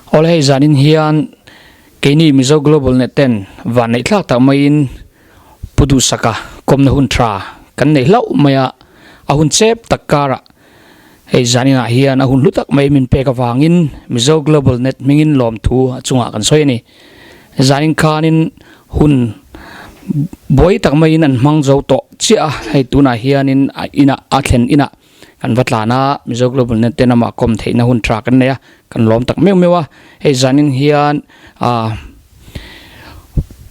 Awle hei zanin hian keini Mizo Global Net ten van neih thlak tak maiin Pu Duhsaka kawmna hun tha kan nei hlauh mai a, a hun chep tak karah hei zaninah hian a hun hlu tak mai min pek avangin Mizo Global Net hmingin lawmthu a chungah kan sawi a ni. Zanin khanin hun buai tak maiin an hmang zo tawh chiah a, hei tunah hianin a inah a thlen inah kan va tlan a, Mizo Global Net ten amah kawm theihna hun tha kan nei a, kan lawm tak meuh meuh a, hei zanin hian ah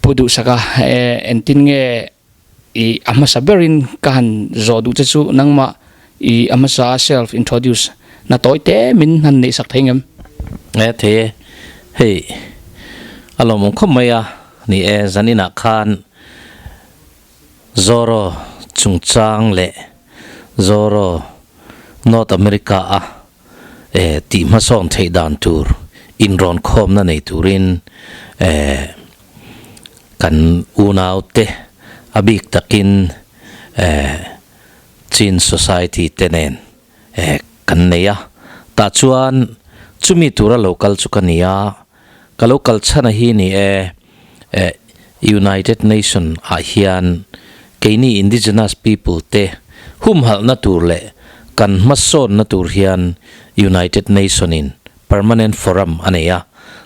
Pu Duhsaka engtin nge i a hmasa berin ka han zawh duh che chu nangmah i a hmasa self introduce na tawi te min han neih sak thei ngem? E thei e, hei a lawmawm khawp mai a, ni e zaninah khan Zoro chungchang leh Zoro North America a e tih hmasawn theih dan tur inrawn khawmna nei turin e kan unaute a bik takin e Chin Society te nen e kan nei a. Tah chuan chumi tura lo kal chu ka ni a, ka lo kal chhan a hi ni e e United Nation ah hian keini indigenous people te humhalhna tur leh kan hmasawnna tur hian United Nation in Permanent Forum a nei a,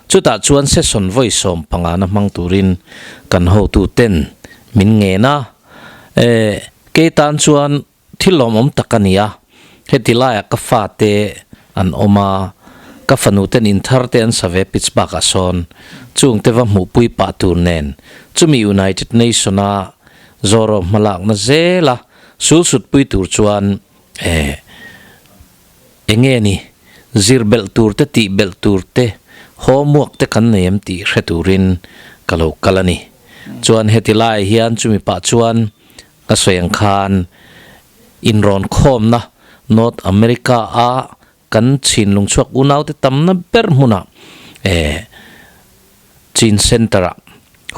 chutah chuan session vawi 15 na hmang turin kan hotu ten min ngen a, e kei tan chuan Thil lawmawm tak a ni a, heti laiah ka fate an awm a, ka fanu ten in thar te an sa ve Pittsburgh ah sawn chung te va hmuhpui pah tur nen chumi United Nation a Zoro hmalakna zel a sul sutpui tur chuan eh enge ni zir belh tur te tih belh tur te homework te kan nei em tih hre turin ka lo kal a ni. Chuan heti laiah hian chumi pah chuan Ka sawi ang khan inrawn khawmna North America a kan chin lungchhuak unaute tamna ber hmunah eh Chin Center ah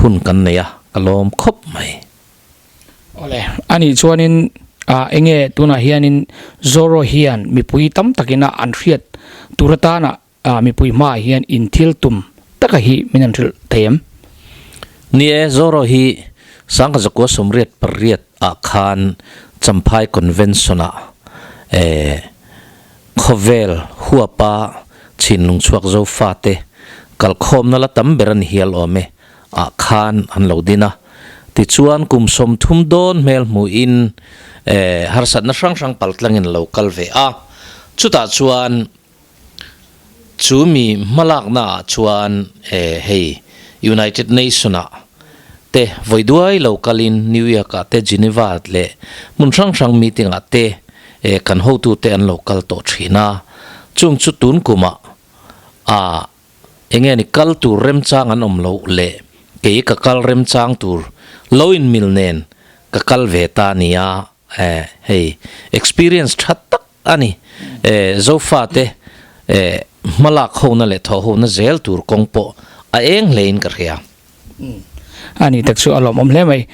hun kan nei a, ka lawm khawp mai. Awle, anih chuanin ah enge tunah hianin Zoro hian mipui tam takina an hriat tur atana ah mipui hmaah hian in thil tum taka hi min han hrilh thei em? Ni e, Zoro hi Sangha Zakua 88 ah khan Champhai Convention ah eh khawvel huapa chhinlung chhuak Zofate kalkhawmna la tam ber a ni hial awm e ah khan an lo din a. Tichuan kum 30 dawn hmel hmuhin eh harsatna hrang hrang paltlangin a lo kal ve a. Chutah chuan Chu mi hmalakna ah chuan eh hei United Nation ah te vawi duai lo kalin New York ah te Geneva leh hmun hrang hrang meeting ah te eh kan hotu te an lo kal tawh thin a. Chung chu tun kumah ah enge ni kal tur remchang an awm loh leh kei ka kal remchang tur lo in mil nen ka kal ve ta nia eh hei experience tha tak A ni, e, Zofate, e, hmalak hona leh thawh hona zel tur kawng pawh a eng hlein ka hria. A ni tak chu a lawmawm hle mai.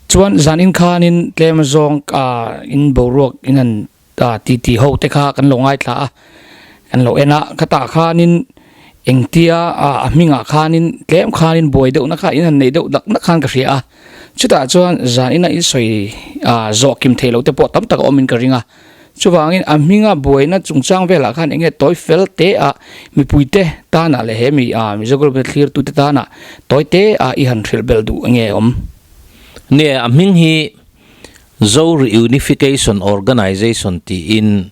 Chuan zan in khanin tlem azawng a in boruak in han ti ti ho te kha kan lo ngaithla a, kan lo en a, khatah khanin engtia a hmingah khanin tlem khanin buai deuhna kha in han nei deuh dak nak khan ka hria a. Chutah chuan zan ina in sawi zawh kim thei lo te pawh tam tak a awmin ka ring a. Chuvangin a hminga buaina chungchang velah khan enge tawi fel te a mipuite tanah leh he mi a Mizo Global thlirtute tanah tawi te a i han hrilh belh duh enge awm? Nia, a hming hi Zo Reunification Organization tiin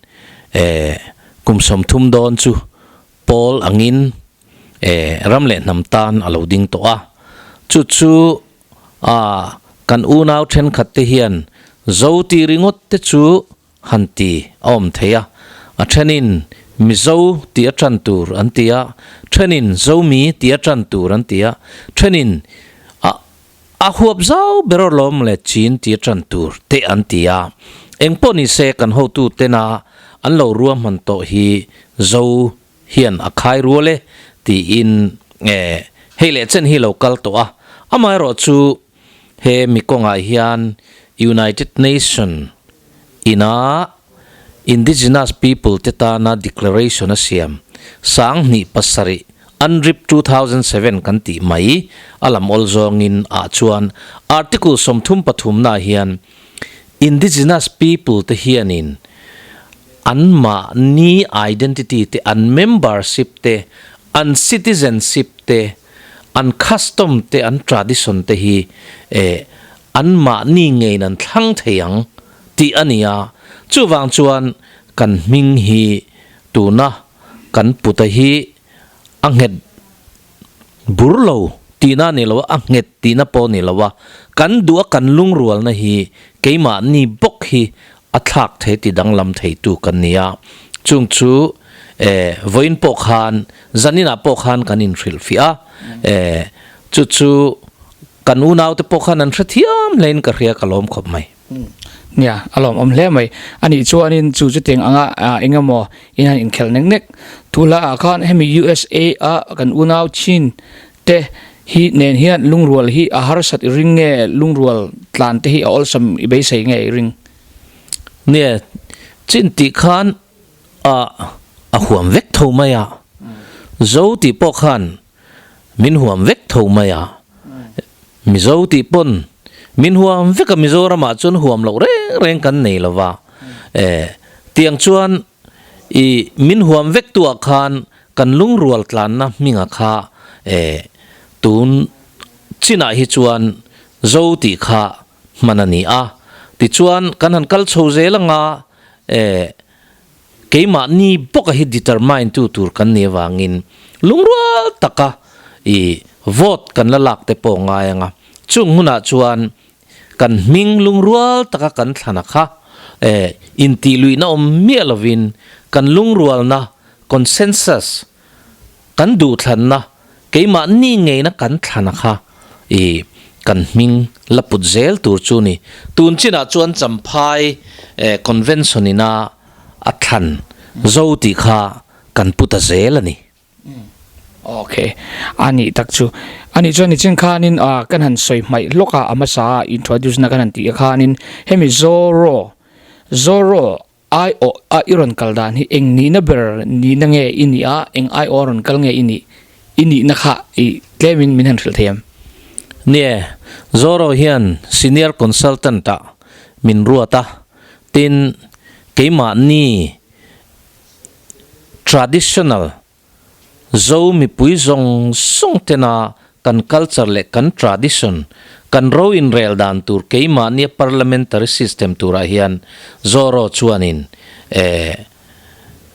kum 30 dawn chu pawl angin ram leh hnam tan a lo ding tawh a. Chu chu a kan unau thenkhat te hian Zo tih ringawt te chu han ti a awm thei a. A thenin Mizo tih a tan tur an ti a, thenin Zomi tih a tan tur an ti a, thenin a A huap zau ber alawm le chin ti atan tur te an ti a, engpawh ni se kan hotu tena an lo ruahman tawh hi Zo hian a khai rual e tiin e hei leh chen hi lo kal tawh a, amaherawh chu he mi kawngah hian United Nation ina Indigenous People te tana Declaration a siam 2007, UNDRIP 2007 kan tih mai a lam awl zawngin ah chuan Article 33 na hian Indigenous People te hianin anmahni identity te, an membership te, an citizenship te, an custom te, an tradition te hi eh anmahni ngeiin an thlang thei ang tih a ni a, chuvang chuan kan hming hi tuna kan puta hi a nghet bur lo tihna a ni lo a, a nghet tihna pawh a ni lo a, kan duh a kan lungrualna hi keimahni bawk hi a thlak thei ti danglam theitu kan ni a, chung chu eh vawiin pawh khan zaninah pawh khan kan inhrilhfiah a, eh chu chu kan unaute pawh khan an hrethiam hlein ka hria ka lawm khawp mai. Nia, a lawmawm hle mai. A nih chuanin chu chutiang anga eng emaw in han inkhelh nek nek thu hla ah khan hemi USA a kan unau chin te hi nen hian lungrual hi a harsat i ring nge lungrual tlan te hi a awlsam i beisei nge i ring? Nia, chin tih khan a a huam vek tho mai a, Zo tih pawh khan Min huam vek tho mai a, Mizo tih pawn min huam vek a, Mizoramah chuan huam loh reng reng kan nei lo va, e tiang chuan i min huam vek tuah khan kan lungrual tlanna hminga kha e tun chinah hi chuan Zo tih kha hman a ni a, tichuan kan han kal chho zel anga e Keimahni bawka hi determine tu tur kan nih avangin lungrual taka i vote kan la lak te pawh ngai ang a, chung hunah chuan kan hming lungrual taka kan thlan a kha eh intihluihna awm miah lovin kan lungrualna consensus kan duhthlanna keimahni ngeina kan thlan a kha i kan hming la put zel tur chu ni. Tun chinah chuan Champhai Convention ina a thlan zo tih kha kan pu ta zel a ni. Ok, a nih tak chu. A nih chuan nichin khanin kan han sawi hmaih hlawk a, a hmasa a introduce na kan han tih khanin hemi Zoro, Zoro Aiawh a i rawn kal dan hi eng nihna ber nihna nge i nih a, eng aiawh a rawn kal nge i nih, i nihna kha i tlemin min han hrilh thei em? Nie, Zoro hian Senior Consultant ah min ruat a, tin keimahni traditional Zo mipui zawng zawng tena kan culture leh kan tradition, kan ro inrel dan tur keimahnia parliamentary system turah hian Zoro chuanin eh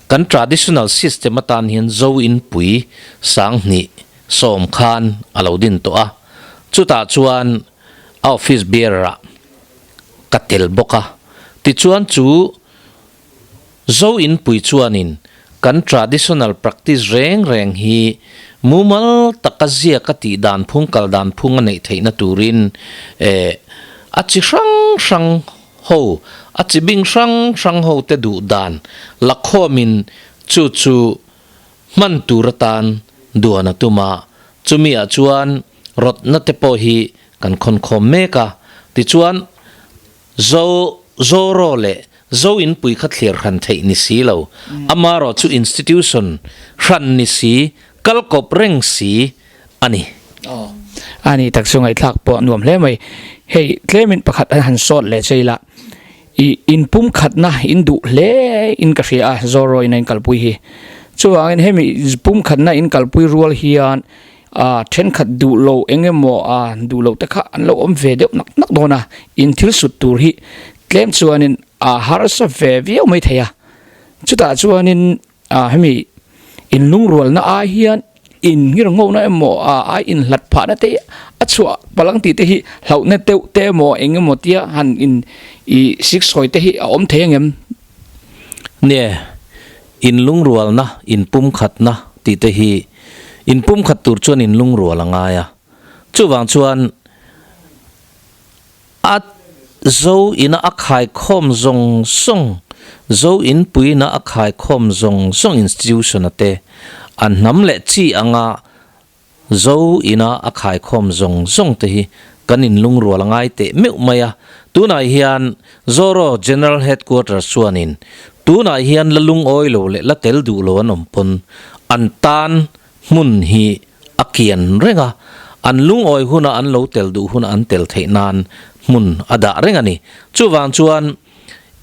kan traditional system atan hian Zo inpui 2010 khan a lo din tawh a, chutah chuan a office bearer ah ka tel bawk a, tichuan chu Zo inpui chuanin kan traditional practice reng reng hi mumal taka ziaka tih dan phung kal dan phung a neih theihna turin eh a chi hrang hrang ho, a chi bing hrang hrang ho te duh dan lakhawmin chu chu hman tur atan duan a tum a, chumi ah chuan rawtna te pawh hi kan khawnkhawm mek a, tichuan Zo, Zoro leh Zo inpui kha thlir hran theih ni si lo, amarawh chu institution hran ni si, kal kawp reng si a ni. Aw, a ni tak chu ngaihthlak pawh nuam hle mai. Hei, tlemin pakhat an han sawt leh che ila. I inpumkhatna in duh hle in ka hria a, Zorro in a inkalpui hi. Chuvangin hemi pumkhatna inkalpui rual hian ah thenkhat duh lo eng emaw ah duh loh te kha an lo awm ve deuh nak nak dawn a, in thil sut tur hi tlem chuanin a harsa ve viau mai thei a. Chutah chuanin ah hemi inlungrualna ai hian in nghirngona emaw ah ai inhlat phahna te hi a chhuah palh ang tih te hi hlauhna deuh te emaw eng emaw tia han in ih siksawi te hi a awm thei angem? Nia, inlungrualna, inpumkhatna tih te hi inpumkhat tur chuan inlungrual a ngai a, chuvang chuan A Zo ina a khaikhawm zawng zawng, Zo inpuiina a khaikhawm zawng zawng institution-a te, an hnam leh chi anga Zo ina a khaikhawm zawng zawng te hi kan inlungrual a ngai teh meuh mai a. Tunah hian Zoro General Headquarters chuanin tunah hian la lungawi lo leh la tel duh lo an awm pawn an tan hmun hi a kian reng a, an lungawi huna an lo tel duh huna an tel theih nan hmun a dah reng a ni. Chuvang chuan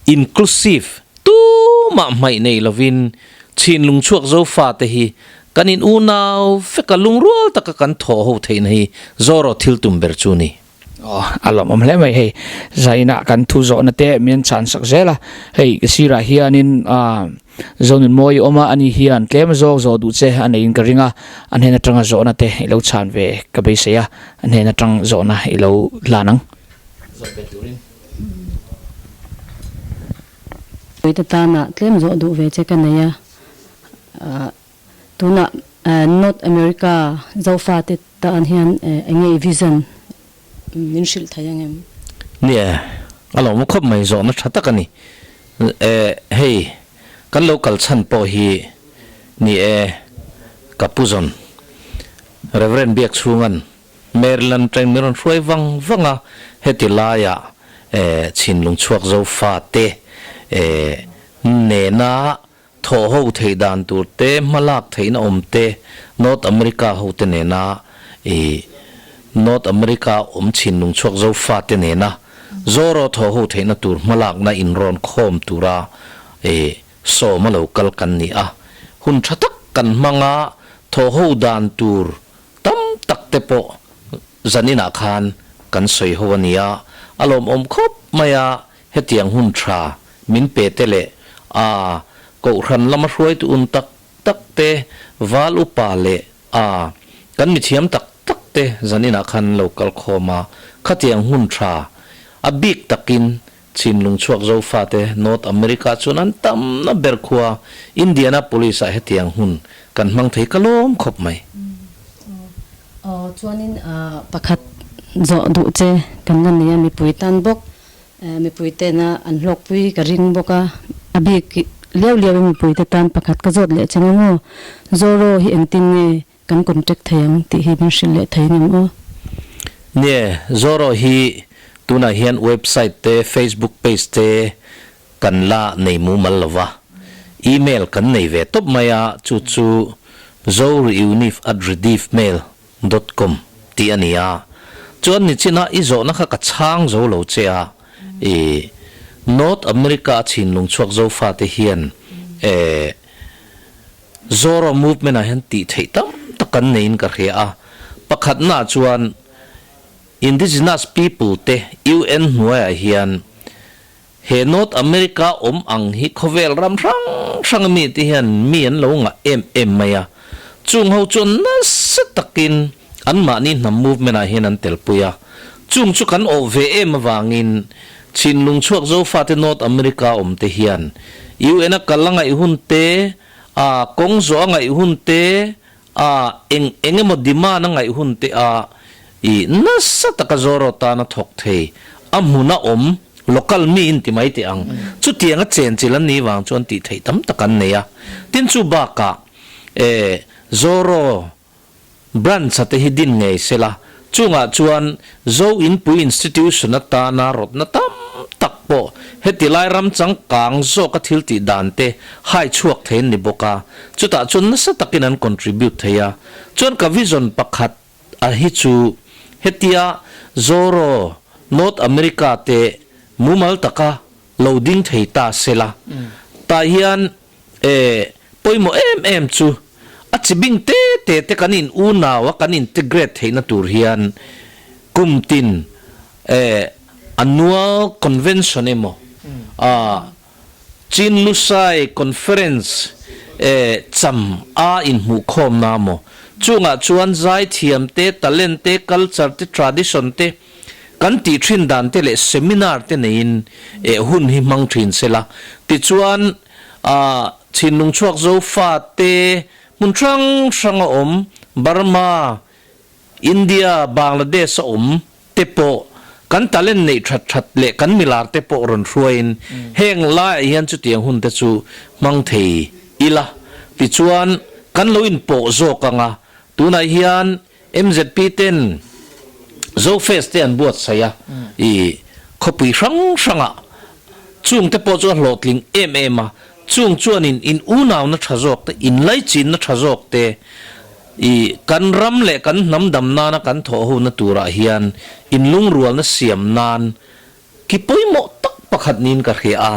inclusive tumah hmaih nei lovin chhinlung chhuak zo fate hi kan in unau veka lungrual taka kan thawh ho theihna hi Zoro thil tum ber chu a ni. Aw, a lawmawm hle mai hei. Zainah kan thu zawhna te min chhan sak zel a, hei ka sirah hianin ah Zonunmawi i awm a, ani hian tlem zawk zawh duh che a neiin ka ring a, a hnen atanga zawhna te i lo chhan ve ka beisei a, a hnen atang zawhna i lo hlan ang. Zawh ve turin. Puite tana tlem zawh duh ve che ka nei a, ah tunah North America Zofate Tan hian eng nge i vision min hrilh thei ang em? Nia, a lawm khawp mai zawhna tha tak a ni. E, hei, kan lo kal chhan pawh hi ni e, ka pu zawn Reverend Biakchhunga'n Maryland train min rawn hruai vang vang a, heti laiah e, chhinlung chhuak zo fate e, nena Thawh ho theih dan tur te, hmalak theihna awm te, North America ho te nena i North America awm chin lung chhuak zo fate nena Zoro thawh ho theihna tur hmalakna inrawn khawm tura i sawm a lo kal kan ni a. Hun tha tak kan hmang a, thawh ho dan tur tam tak te pawh zaninah khan kan sawi ho a nia, a lawmawm khawp mai a, Hetiang hun tha min pe te leh a Kohhran lama hruaitu un tak tak te, val upa leh a kan mithiam tak tak te zaninah khan lo kal khawm a, khatiang hun tha a bik takin Chinlung chhuak Zofate North America chuan an tamna ber khua Indianapolis ah hetiang hun kan hmang thei ka lawm khawp mai. Aw chuanin pakhat zawh duh che kan la nei a mipui tan bawk Mipui tena an hlawkpui ka ring bawk a, a bik liau liau in mipui te tan pakhat ka zawt leh che ngem aw, Zoro hi engtin nge kan contact thei ang tih hi min hrilh leh thei ngem aw. Nie, Zoro hi tunah hian website te Facebook page te kan la nei mumal lo va, email kan nei ve tawp mai a, chu chu zoreunif at rediffmail Dot com tih a ni a, chuan nichinah i zawhna kha ka chhang zo lo che a, i North America a chhinlung chhuak Zofate hian e Zoro movement ah hian tih theih tam tak kan neiin ka hria a, pakhatnaah chuan Indigenous people te UN hnuaiah hian He North America awm ang hi khawvel ram hrang hrang ami te hian mi an lo ngah em em mai a, chung ho chuan nasa takin anmahni hnam movement ah hian an telpui a, chung chu kan awh ve em avangin Chhinlung chhuak Zofate North America awm te hian UN a kal a ngaih hun te, a kawng zawh a ngaih hun te, a eng eng emaw demand a ngaih hun te a i nasa taka Zoro tana thawk thei a hmuna awm local mi in ti mai teh ang. Chutiang a chenchilh an nih vang chuan tih theih tam tak an nei a. Tin chu bakah e Zoro branch a te hi din ngei sela chungah chuan Zo Inpui Institution atana rawtna tam tak pawh heti lai ram changkang zawka thil tih dan te hai chhuak thei an ni bawk a, chutah chuan nasa takin an contribute thei a. Chuan ka vision pakhat a hi chu hetia Zoro, North America te mumal taka. lo ding thei ta sela. Tah hian e pawimawh em em chu a chi bing te te te kan in unau a kan integrate theihna tur hian kum tin e annual convention emaw a Chin Lusai Conference e cham a inhmuhkhawmna maw? Chungah chuan zaithiam te, talent te, culture te, tradition te kan tih thin dan te leh seminar te neiin e hun hi hmang thin sela. Tichuan a Chinlung chhuak Zofa te hmun hrang hrang a awm Burma, India, Bangladesh a awm te pawh kan talent neih that that leh kan milar te pawh rawn hruaiin heng laiah hian chutiang hun te chu hmang thei ila tichuan kan lo inpawh zawk ang a, tunah hian MZP ten Zofest te an buatsaih a, i khawpui hrang hrangah chung te pawh chu a hlawhtling em em a, chung chuanin in unauna tha zawk te, inlaichinna tha zawk te, I kan ram leh kan hnam dam nana kan thawh hona turah hian inlungrualna siam nan ki pawimawh tak pakhat niin ka hria a,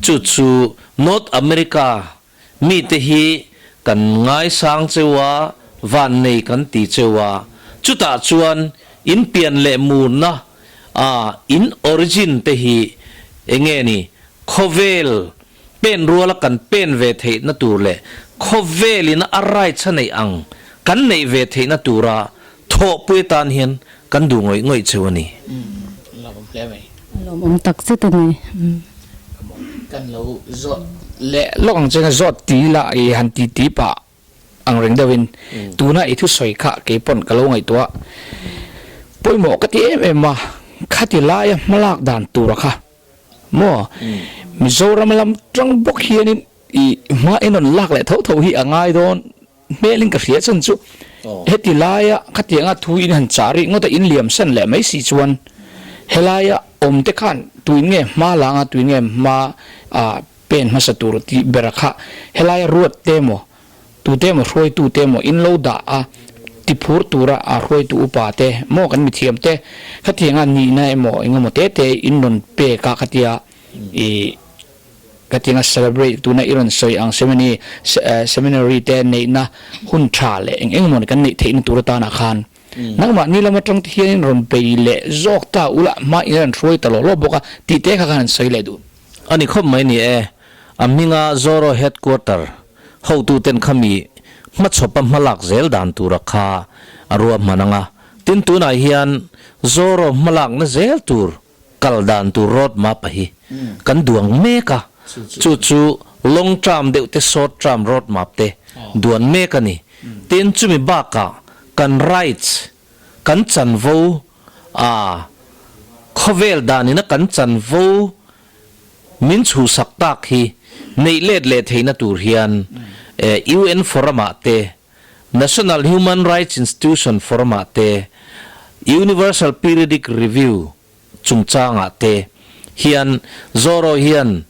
chu chu North America mite hi kan ngaisang cheu a, vannei kan ti cheu a, chutah chuan in pian leh murna a in origin te hi enge ni khawvel Pen ruala kan pen ve theihna tur leh khawvelin a rights a neih ang kan neih ve theihna tura thawhpui atan hian kan duh ngawih ngawih cheu a ni. Lawmawm hle mai. Lawmawm tak zet a ni. Kan lo zawt leh lawk ang che nga zawt ti ila i han ti ti pah ang reng deuhin tuna i thusawi kha kei pawn ka lo ngaihtuah pawimawh ka ti em em a, khati laia hmalak dan tura kha Maw? Mizoram lam tang bawk hianin i hma en rawn lak leh tho tho hi a ngai dawn hmelin ka hria chan chu heti laia khatianga thu in han chah rih ngawt a in liam san leh mai si chuan helaia awm te khan tuin nge hma langa tuin nge hma ah pen hmasa tur tih bera kha helaia ruat te maw Tute emaw hruaitute emaw in lo dah a, tiphur tura a hruaitu upa te maw kan mithiam te khatianga nihna emaw engemaw te te in rawn pek a khatia i khatianga celebrate tuna i rawn sawi ang semini seminary te neihna hun tha leh eng eng emaw kan neih theihna tur atana khan nangmah ni lam atang te hian in rawn bei leh zawk ta ula hma in rawn hruai ta lawh lawh bawk a tih te kha khan an sawi leh duh. A ni khawp mai ni e, a hminga Zoro headquarter Hotuten khami hmachhawpa hmalak zel dan tura kha a ruahman ang a, tin tunah hian Zoro hmalakna zel tur kal dan tur road map a hi kan duang mek a, chu chu long term deuh te short term road map te duan mek a ni. Tin chumi bakah kan rights kan chanvo a khawvel danina kan chanvo Min chhuhsak tak hi neih let leh theihna tur hian UN Forum-ah te, National Human Rights Institution Forum-ah te, Universal Periodic Review chungchangah te hian Zoro hian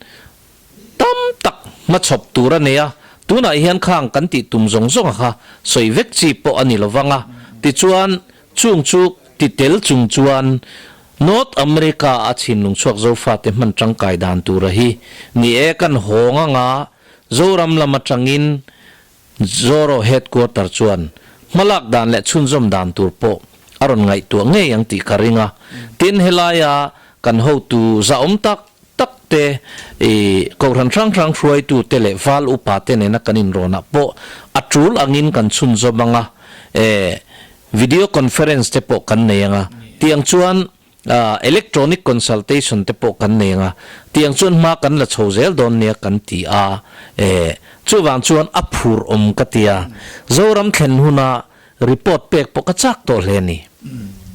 tam tak hmachhawp tur a nei a, tunah hian khang kan tih tum zawng zawng a kha sawi vek chi pawh a ni lovang a, tichuan Chung chu ti tel chung chuan North America a chhinlung chhuak Zofate hman tangkai dan tura hi ni e kan hawng anga Zoram lam atangin Zoro Headquarter chuan hmalak dan leh chhunzawm dan tur pawh a rawn ngaihtuah ngei ang tih ka ring a. Tin helaia kan hotu zahawm tak tak te, i Kohhran hrang hrang hruaitu te leh val upa te nena kan inrawnah pawh a tul angin kan chhunzawm ang a, e video conference te pawh kan nei ang a, tiang chuan electronic consultation te pawh kan nei ang a, tiang chuan hma kan la chho zel dawn nia kan ti a, e chuvang chuan a phur awm ka ti a, Zoram thlen huna Report pek pawh ka chak tawh hle a ni.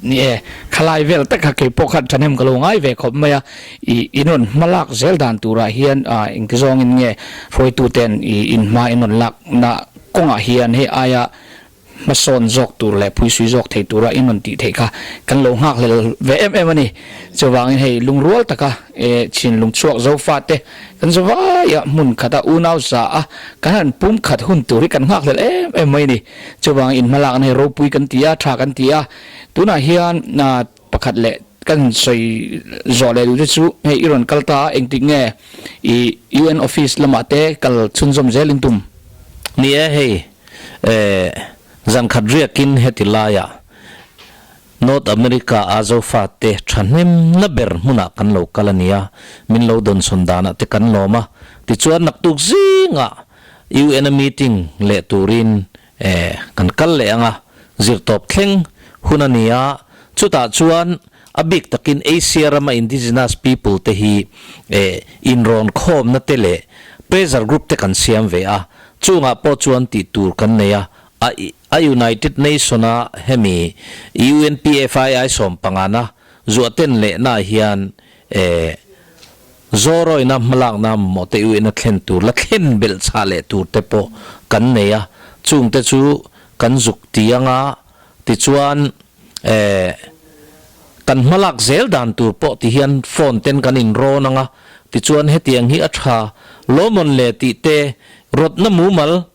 Ni e, khalai vel tak kha kei pawh khan thahnem ka lo ngai ve khawp mai a, i in rawn hma lak zel dan turah hian engti zawngin nge hruaituten i in hma in rawn lakna kawngah hian hei aia hmasawn zawk tur leh phuisui zawk thei tura in rawn tih theih kha kan lo nghakhlel ve em em a ni. Chuvangin hei lungrual taka e chhinlung chhuak Zofate Kan zavaia hmun khata unau za a kan han pum khat hun tur hi kan nghakhlel em em mai a ni. Chuvang in hmalakna hi ropui kan ti a, tha kan ti a. Tunah hian pakhat leh kan sawi zawh leh duh te chu hei i rawn kal ta a, engtik nge i UN office lamah te kal chhunzawm zel in tum? Ni e, hei eh zan khat riakin heti laiah North America a Zofate thahnemna ber hmunah kan lo kal a nia, min lo dawnsawn danah te kan lawm a. Tichuan naktuk zingah UN a meeting leh turin eh kan kal leh ang a, zirtawp thleng hun a ni a, chutah chuan a bik takin Asia rama indigenous people te hi eh inrawn khawmna te leh pressure group te kan siam ve a, chungah pawh chuan tih tur kan nei a, A a United Nation a hemi UNPFII sawmpangana zuahten lehna hian eh Zorawina hmalakna mamawh te UN a thlen tur la thlen belh chhah leh tur te pawh kan nei a, chung te chu kan zuk ti anga tichuan eh kan hmalak zel dan tur pawh ti hian phone ten kan inrawn anga tichuan hetiang hi a tha lawmawn le tih te rawtna mumal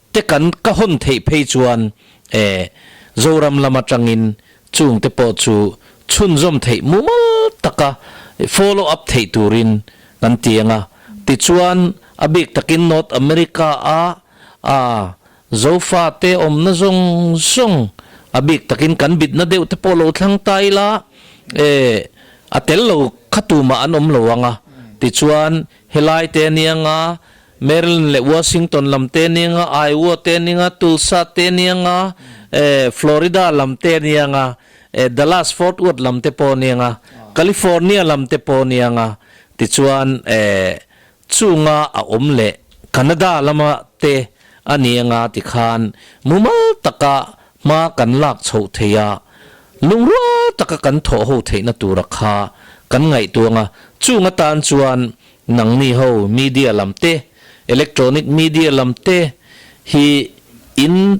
te kan ka hawn theih phei chuan e Zoram lam atangin chung te pawh chu chhunzawm theih mumal taka follow up theih turin kan ti ang a. Tichuan a bik takin North America a a Zofa te awmna zawng zawng a bik takin kan bitna deuh te pawh lo thlang ta ila e a tel lo kha tumah an awm lo ang a. Tichuan helai te anianga Maryland leh Washington lam te anianga, Iowa te anianga, Tulsa te anianga, Florida lam te anianga, Dallas Fort Worth lam te pawh anianga, California lam te pawh anianga, tichuan chunga a awm leh Canada lama te anianga tikhan mumal taka hma kan lak chhoh theih a, lungrual taka kan thawh ho theihna tura kha kan ngaihtuah anga, chung atan chuan Nangni ho media lam te, electronic media lam te hi in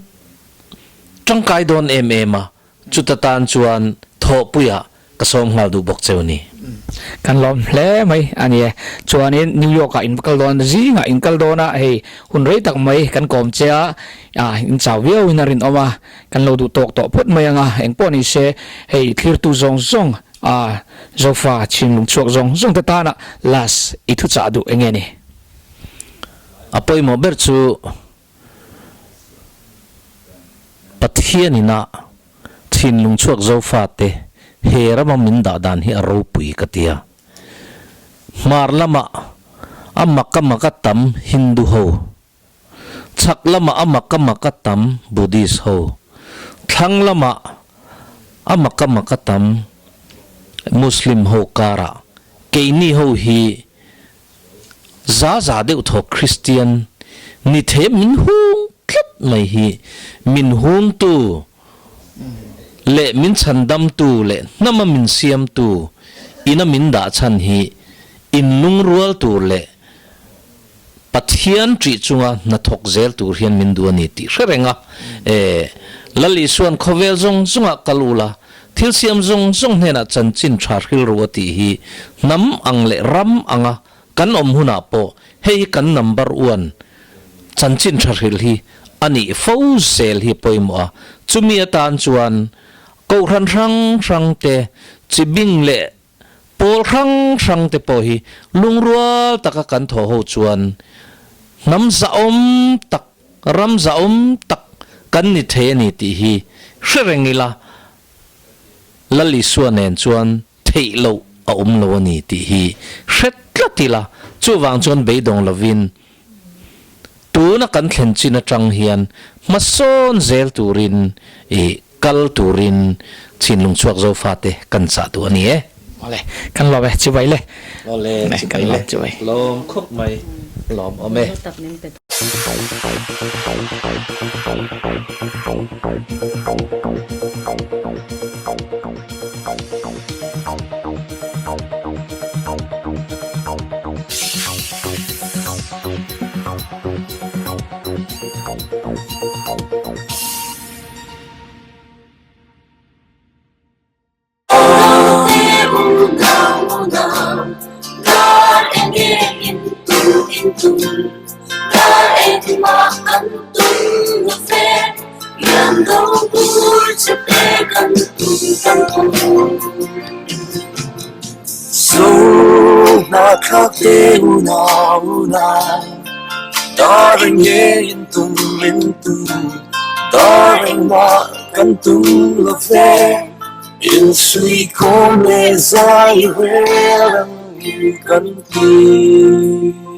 tangkai dawn em em a, chuta tan chuan thawhpuiah ka sawm nghal duh bawk cheu ni. Kan lawm hle mai a ni e. Chuanin New York ah in va kal dawn, zingah in kal dawn a, hei hun rei tak mai kan kawm che a, in chau viau in a rinawm a, kan lo duh tawk tawh phawt mai ang a, engpawh ni se hei thlirtu zawng zawng A, Zofa chhinlung chhuak zawng zawng te tana last i thuchah duh enge ni? A pawimawh ber chu Pathian ina chhinlung chhuak Zofa te he rama min dah dan hi a ropui ka ti a. Hmar lama a maka maka tam Hindu ho Chhak lamah a maka maka tam Buddhist ho, thlang lamah a maka maka tam Muslim ho karah keini ho hi za za deuh thaw Kristian ni thei min hung tlat mai hi min hungtu leh min chhandamtu leh hnama min siamtu ina min dah chhan hi inlungrual tur leh Pathian ṭih chunga hnathawk zel tur hian min duh a ni tih hre reng a. E, Lal Isua'n khawvel zawng zawngah kal ula, thil siam zawng zawng hnenah chanchin ṭha hrilru a tih hi hnam ang leh ram anga kan awm hunah pawh hei hi kan number one chanchin ṭha hril hi a nih fo zel hi a pawimawh a. Chumi atan chuan kohhran hrang hrang te chi bing leh Pawl hrang hrang te pawh hi lungrual taka kan thawh ho chuan hnam zahawm tak, ram zahawm tak kan ni thei a ni tih hi hre reng ila, Lal Isua nen chuan theih loh a awm lo a ni tih hi hre tlat ila, chuvang chuan beidawng lovin tuna kan thlen chin atang hian hmasawn zel turin i kal turin Chinlung chhuak Zofate kan chah duh a ni e. Awle, kan lawm e, chibai le. Awle, chibai le. Lawm khawp mai, lawm awm e. Zo hnahthlak te unau unau Dar eng nge in tum in tum Dar engmah kan tum lo ve Insuihkhawm leh zai rel ang i kan ti.